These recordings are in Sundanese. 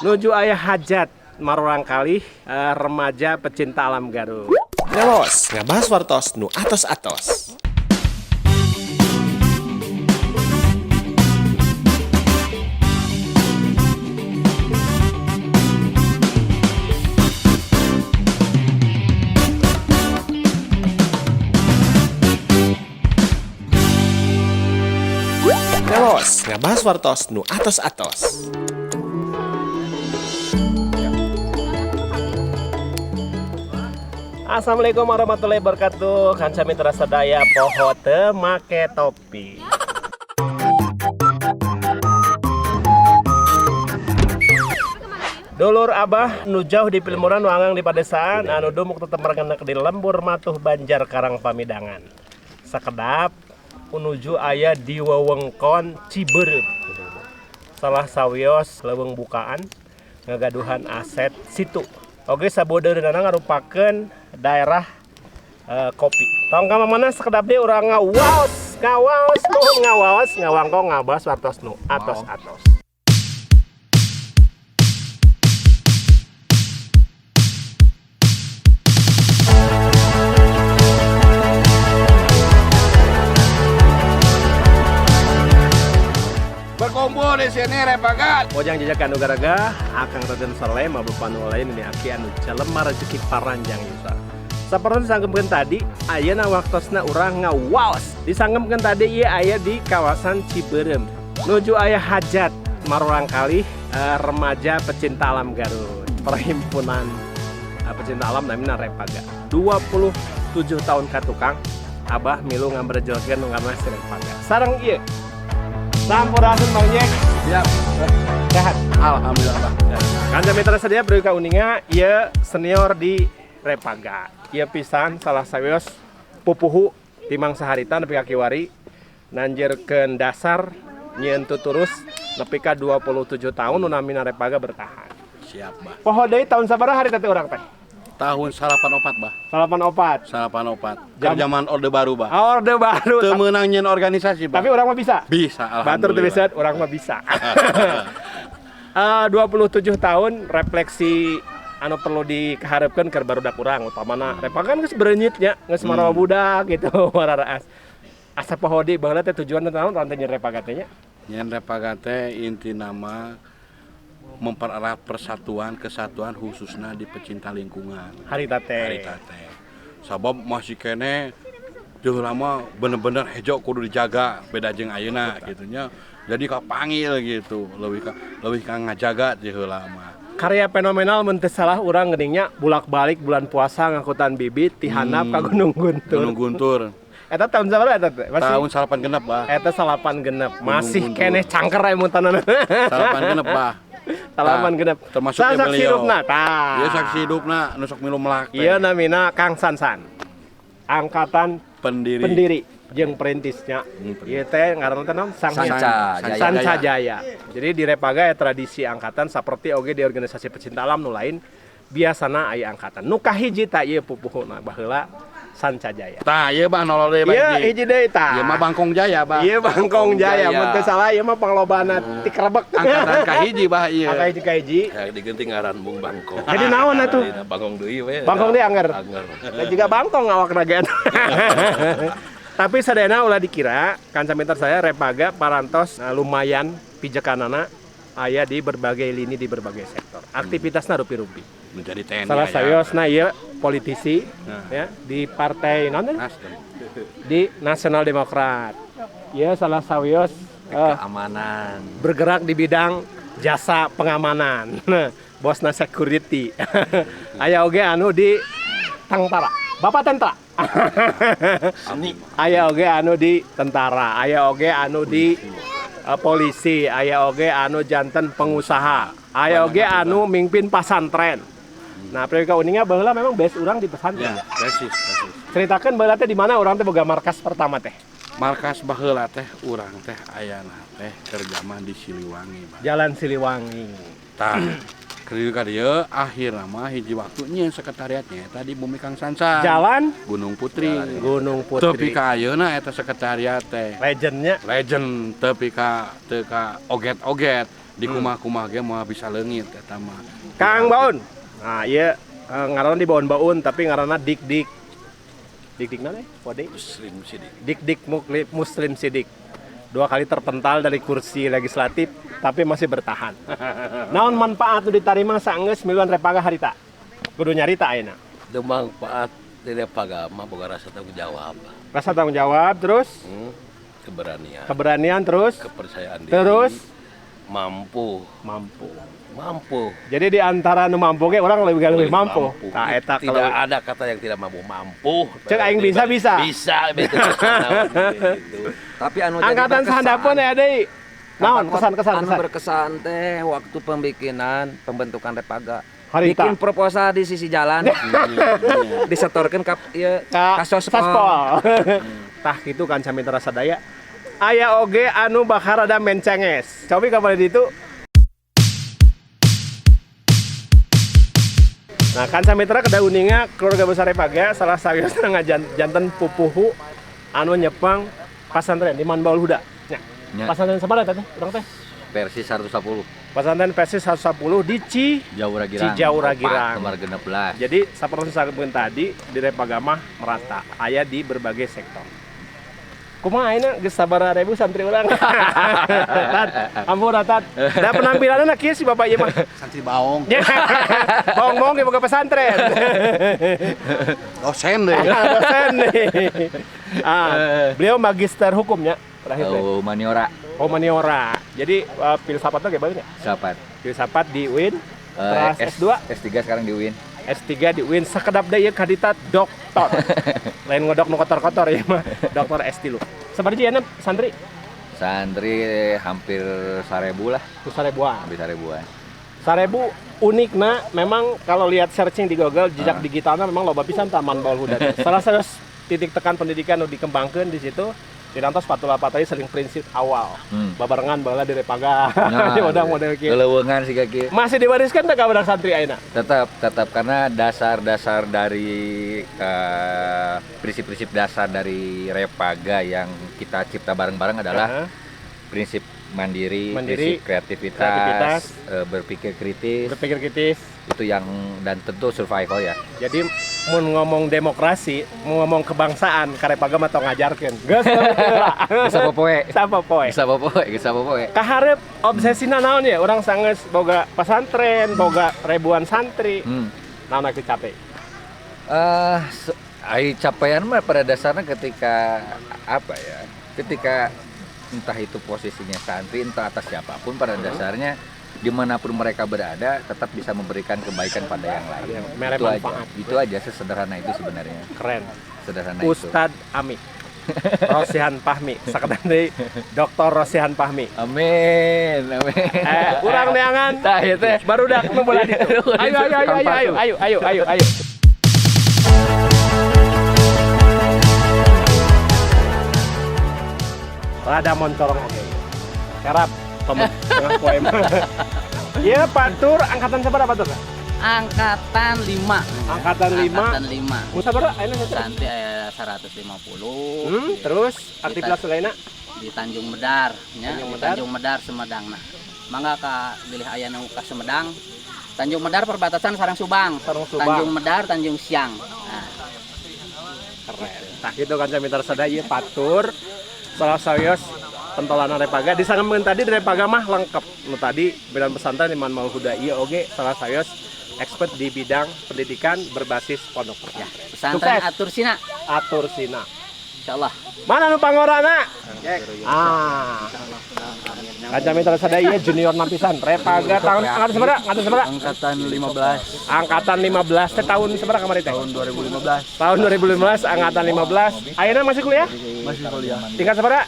Nuju aya hajat marurang kalih remaja pecinta alam Garut. Ngawaos, ngabahas wartos nu atos-atos. Ngawaos, ngabahas wartos nu atos-atos. Assalamualaikum warahmatullahi wabarakatuh. Kanca mitra sadaya, poho teu make topi. Dulur abah nu jauh di Pilmuran, nu anggang di padesaan, anu dumuk tetep merekenek di lembur matuh Banjar Karang Pamidangan. Sakedap menuju aya di wewengkon Cibeureum. Salah sawios leuweung bukaan ngagaduhan aset situ. Oge sabodeureunana ngarupakeun daerah kopi. Tong ka mana, sakedap deui urang ngawaos, ngawaos, nuhun ngawaos, ngawangkong ngabahas wartos nu atos-atos. Berkumpul di sini Repaga. Mojang jejak anu garaga, Akang Raden Soleh, mabuk panu lain ini aki anu jelema rezeki paranjang yusa. Sapertos disanggemkeun tadi, ayeuna waktosna urang ngawaos. Disanggemkeun tadi ieu aya di kawasan Cibeureum. Nuju aya hajat marurang kalih remaja pecinta alam Garut. Perhimpunan pecinta alam namina Repaga. 27 tahun ka tukang, Abah milu ngaberjelkeun nu ngaranna si Repaga. Sareng ieu Sampurasun, Bang Jack. Siap. Sehat. Alhamdulillah, Pak. Kanca mitra sedia, perlu kauninga ieu senior di Repaga. Ieu pisan salah sawios pupuhu di mangsa harita nepi ka kiwari nanjirkeun dasar nyieun tuturus nepi ka 27 tahun nu namina Repaga bertahan. Siap, Bah. Poho deui tahun sabaraha harita teh urang teh? Tahun 84, Bah. 84. 84. Zaman Orde Baru, Bah. Orde Baru. Teu meunang nyieun organisasi, Bah. Tapi urang mah bisa. Bisa, Batur teu alhamdulillah. bisa, urang mah bisa. 27 tahun refleksi anu perlu dikaharepkeun keur barudak urang, utamana Repaga kan geus berenyit nya, geus marawa budak gitu, wararaas. Asa poho deui baheula teh tujuan teh naon urang teh nyieun Repaga teh nya? Nyieun Repaga teh intina mah mempererat persatuan kesatuan khususnya di pecinta lingkungan. Harita teh. Harita teh. Sabab masih kene jauh lama bener-bener hejo kudu dijaga beda jeung ayeuna gitu nya. Jadi kapanggil gitu, lebih ka ngajaga jauh lama. Karya fenomenal mun teu salah urang geuning nya, bulak-balik bulan puasa ngangkutan bibit ti handap ka Gunung Guntur. Gunung Guntur. Eta tahun sabaraha eta teh? Masih Tahun 86, Bah. Eta 86. Masih Gunung Guntur. Keneh cangker emutanana. 86, Bah. Salapan Tah, genep. termasuk Saksi beliau. hidupna tah. Iya, saksi hidupna nu sok milu melak teh. Ieu namina Kang Sansan. Angkatan pendiri. Pendiri jeung perintisnya. Ieu teh ngaranna teh naon? Sang Sanca Jaya. Sanca Jaya. Jadi di Repaga ya tradisi angkatan seperti oge di organisasi pecinta alam nu lain biasana aya angkatan. Nu kahiji tah ieu pupuhuna baheula Sanca Jaya. Tah, ieu Bah nolol deui, Bah. Ieu hiji deui tah. Ieu mah Bangkong Jaya, Bah. Ieu Bangkong Jaya, Jaya. mun teu salah ieu mah panglobana tikrebek. Angkatan kahiji, Bah, ieu. Angkatan hiji kahiji. Ya diganti ngaran mung Bangkong. Jadi naon atuh? Jadi Bangkong deui we. Bangkong deui angger. Angger. Dan juga bangkong awak naga. Tapi sadayana ulah dikira, kanca pintar saya Repaga parantos nah, lumayan pijekanana aya di berbagai lini di berbagai sektor. Aktivitasna rupi-rupi. Menjadi TNI. Salah aya. sayosna ieu politisi Nah. ya di partai naon teh? Nasdem. Di Nasional Demokrat. Ieu salah sawios Keamanan. Bergerak di bidang jasa pengamanan. Bosna security. Aya oge anu di tentara. Bapak tentara. Seni. Aya oge anu di tentara, aya oge anu di polisi, aya oge anu janten pengusaha, aya oge anu mimpin pasantren. Nah, Prewika Uninga baheula memang base urang di pesantren. Ya, basis, basis. Ceritakan baheula teh di mana urang teh boga markas pertama teh? Markas baheula teh urang teh ayana teh keur zaman di Siliwangi, Bah. Jalan Siliwangi. Tah, keur ka dieu akhirna mah hiji waktu nyieun sekretariatnya eta di Bumi Kang Sansan. Jalan Gunung Putri. Gunung Tepi Putri. ka ayeuna eta sekretariat teh. Legendnya. Legend tepi ka teu ka oget-oget. Di kumaha-kumaha ge moal bisa leungit eta mah. Kang Baun. Nah, ieu ngaranna di Baun-Baun tapi ngaranna Dik-dik. Dik-dik naon eh? Kode? Muslim Sidik. Dik-dik Muslim Sidik. 2 kali terpental dari kursi legislatif tapi masih bertahan. Naon manfaat nu ditarima saenggeus miluan Repaga harita? Kudu nyarita ayeuna. Teu manfaat di Repaga mah boga rasa tanggung jawab. Rasa tanggung jawab terus? Keberanian. Keberanian terus? Kepercayaan diri. Terus? Mampu. Mampu. Mampu. Jadi di antara nu mampu ge orang lebih mampu. Tah eta tidak kalau ada kata yang tidak mampu, mampu. Cek aing bisa bisa. Bisa gitu. Tapi anu angkatan sahandapeun aya deui. Naon kesan-kesan anu berkesan teh waktu pembikinan pembentukan Repaga. Harita. Bikin proposal di sisi jalan. Disetorkeun ka ieu ka Sospol. Tah kitu kan sami terasa daya. Aya oge anu bakal rada mencenges. Cobi ka bali ditu. Nah, kan samitra kedah uninga keluarga besar Repaga salah sawiosna ngajanten pupuhu anu nyepang pasantren di Manbaul Huda. Nya. Pasantren sabaraha teh urang teh? Persis 110. Pasantren Persis 110 di Cijaura Girang. Cijaura Girang. Nomor 16. Jadi sapertos sakeun tadi di Repaga mah merata, aya di berbagai sektor. Kumaha ayeuna geus sabaraha ribu santri urang. Tat, ampura tat. Da penampilanna kieu si bapak ieu mah. Santri baong. Baong-baong ge boga pesantren. Dosen deh. Dosen nih. Beliau magister hukumnya terakhir teh. Humaniora. Humaniora. Jadi filsafatnya kayak bagaimana? Filsafat. Filsafat di UIN. Terus S2, S3 sekarang di UIN. S3 di UIN sakedap deui ieu kadita doktor. Lain ngodok nu kotor-kotor ieu mah, doktor S3. Sabaraha ayeuna santri? Santri hampir 1000 lah. 1000-an. Hampir 1000-an. 1000 unikna memang kalau lihat searching di Google jejak digitalna memang loba pisan Taman Baul Huda. Salah satu titik tekan pendidikan nu dikembangkeun di situ. Dinantos patula patali sering prinsip awal. Babarengan baheula di Repaga. Nah, udah model kieu. Leuweungan siga kieu. Masih diwariskan teh ka budak santri ayeuna? Tetap karena dasar-dasar dari prinsip-prinsip dasar dari Repaga yang kita cipta bareng-bareng adalah prinsip mandiri, prinsip kreativitas, berpikir kritis. Berpikir kritis. Itu yang dan tentu survival ya. Jadi mun ngomong demokrasi, mun ngomong kebangsaan, ka Repaga mah tong ngajarkeun. Geus Geus sapopoe. Sapopoe. Geus sapopoe, geus sapopoe. Kaharep obsesina naon ya? Urang sanggeus boga pesantren, boga ribuan santri. Naon anu capek? Ai capaian mah pada dasarnya ketika apa ya? Ketika entah itu posisinya santri, entah atas siapapun pada dasarnya dimanapun mereka berada tetap bisa memberikan kebaikan pada yang lain. Itu aja, itu aja sesederhana itu sebenarnya. Keren. Sederhana Ustadz itu. Amik Rosihan Fahmi, sakedan deui Dr. Rosihan Fahmi. Amin, amin. Urang neangan. Tah ieu teh barudak nu bola ditu. Ayo ayo ayo ayo ayo ayo ayo ayo. Rada moncorong oge. Kerap tengah poe. Iya, Pak Tur, angkatan sabaraha Pak Tur? Angkatan 5. Angkatan 5. Angkatan 5. Mun sabaraha ayeuna santri aya 150. Terus aktivitas lainna di Tanjung Medar nya, di Tanjung Medar Sumedang nah. Mangga ka bilih aya nu ka Sumedang. Tanjung Medar perbatasan sareng Subang. Tanjung Medar, Tanjung Siang. Nah. Keren. Tah kitu kanca mitra sadaya ieu Pak Tur. Salah sawios pentolana Repaga disangemkeun tadi Repaga mah lengkap. Nu tadi bidang pesantren di Manbaul Huda ieu oge salah sawios expert di bidang pendidikan berbasis pondok pesantren. Ya, pesantren Atur Sina. Atur Sina. Insyaallah. Mana nu pangorana? Ah. Kanca mitra sadaya ieu junior nampisan Repaga tahun angkatan sabaraha? Angkatan sabaraha? Angkatan 15. Angkatan 15 teh tahun sabaraha kamari teh? Tahun 2015. Tahun 2015 angkatan 15. Ayeuna masih kuliah? Masih kuliah. Tingkat sabaraha?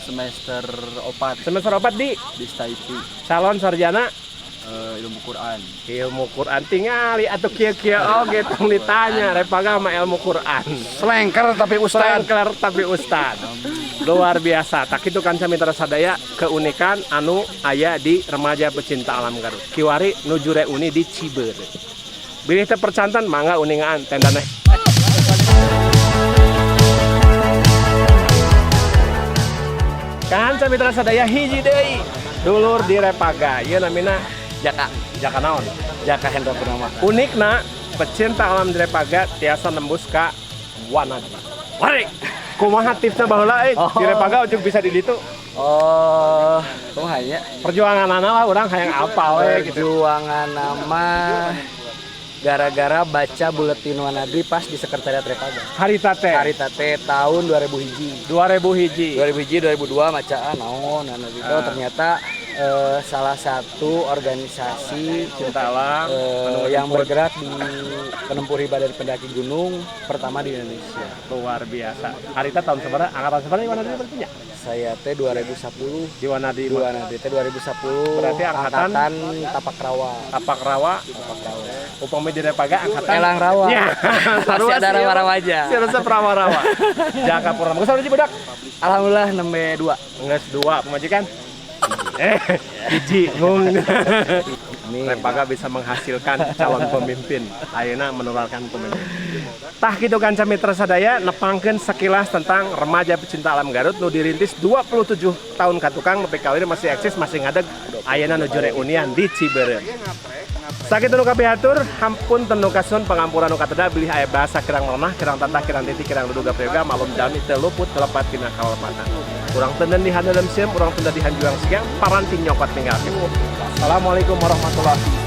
Semester 4. Semester 4 di STAIPI. Calon sarjana ilmu Quran. Ilmu Quran tingali atuh kieu-kieu oge tong ditanya Repaga mah ilmu Quran. Selengker tapi ustad. Selengker tapi ustad. Luar biasa. Tak kitu kanca mitra sadaya keunikan anu aya di remaja pecinta alam Garut. Kiwari nuju reuni di Cibeure. Bilih teu percanten mangga uningaan tendana. Kanca mitra sadaya hiji deui. Dulur Direpaga. Ieu namina Jaka. Jaka naon? Jaka Hendra Purnama. Unikna pecinta alam Direpaga tiasa nembus ka Wanadri. Mari. Kumaha tipsna baheula euy? Oh. Direpaga ujug bisa di ditu. Oh, kumaha nya? Perjuanganana lah urang hayang apa we gitu. Perjuangan nama gara-gara baca buletin Wanadri pas di Sekretariat Repaga. Harita teh. Harita teh tahun 2000 hiji. 2000 hiji. 2000 hiji 2002 macaan naon anu gitu. Ah. Ternyata salah satu organisasi Cinta alam anu yang ngejemput. bergerak di penempuh riba dari pendaki gunung pertama di Indonesia. Luar biasa. Harita tahun seberapa? Angkatan seberapa di Wanadri berarti nya? Saya teh 2010. Di Wanadri. Di Wanadri teh 2010. Berarti angkatan Tapak Rawa. Tapak Rawa. Tapak Rawa. Upami di Repaga angkatan Elang Rawa. Ya. Masih ada rawa-rawa aja. Si resep rawa-rawa. Jaka Purnama. Geus hiji budak? Alhamdulillah nembe 2. Geus 2 pemajikan. Hiji ngung. Amin. Repaga bisa menghasilkan calon pemimpin. Ayeuna menularkan pemimpin. Tah kitu kanca mitra sadaya nepangkeun sekilas tentang remaja pecinta alam Garut nu dirintis 27 tahun katukang nepi ka masih eksis masih ngadeg ayeuna nuju reunian di Ciberem. Sakitu nu kapihatur, hampun tenu kasun pangampura nu kateda bilih aya bahasa kirang merenah, kirang tatah, kirang titik, kirang duduga prayoga, malum jalmi teu luput telepat tina kalepatan. Urang tenden di handelem sieum, urang tenda di hanjuang siang, paranti nyokot ninggalkeun. Assalamualaikum warahmatullahi.